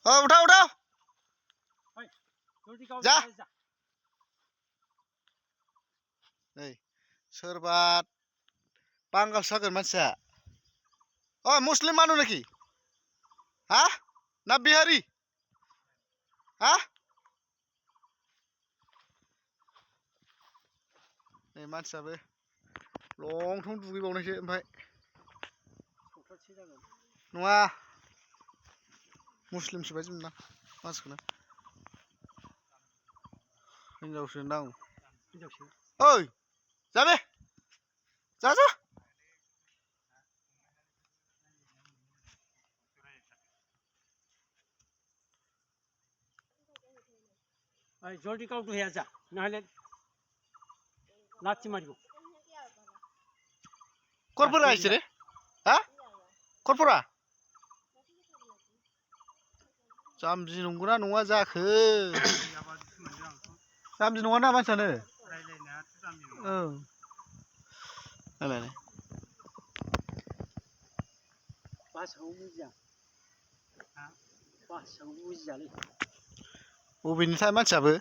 उठाव उठाव जा नै सोरबा बांगालसो जागोन मानसिया मुस्लिम मानु नाखि हा ना बिहारी हा नै मानसियाबो लं थं दुगैबावनायसो ओमफ्राय नङा मुस्लिमसो बायदि मोनदां मानसिखौनो हिनजावसो दां ओइ जा बे जा जल्दी काउंट है जा नाहले लाची मारिगो करफोरा इसोरे हा करफोरा जाम्बि नंगौना नङा जाखो जाम्बि नङा ना मानसियानो नालाय भाषाखौ बुजिया भाषाखौ बुजियालै बबेनिथाय मानसियाबो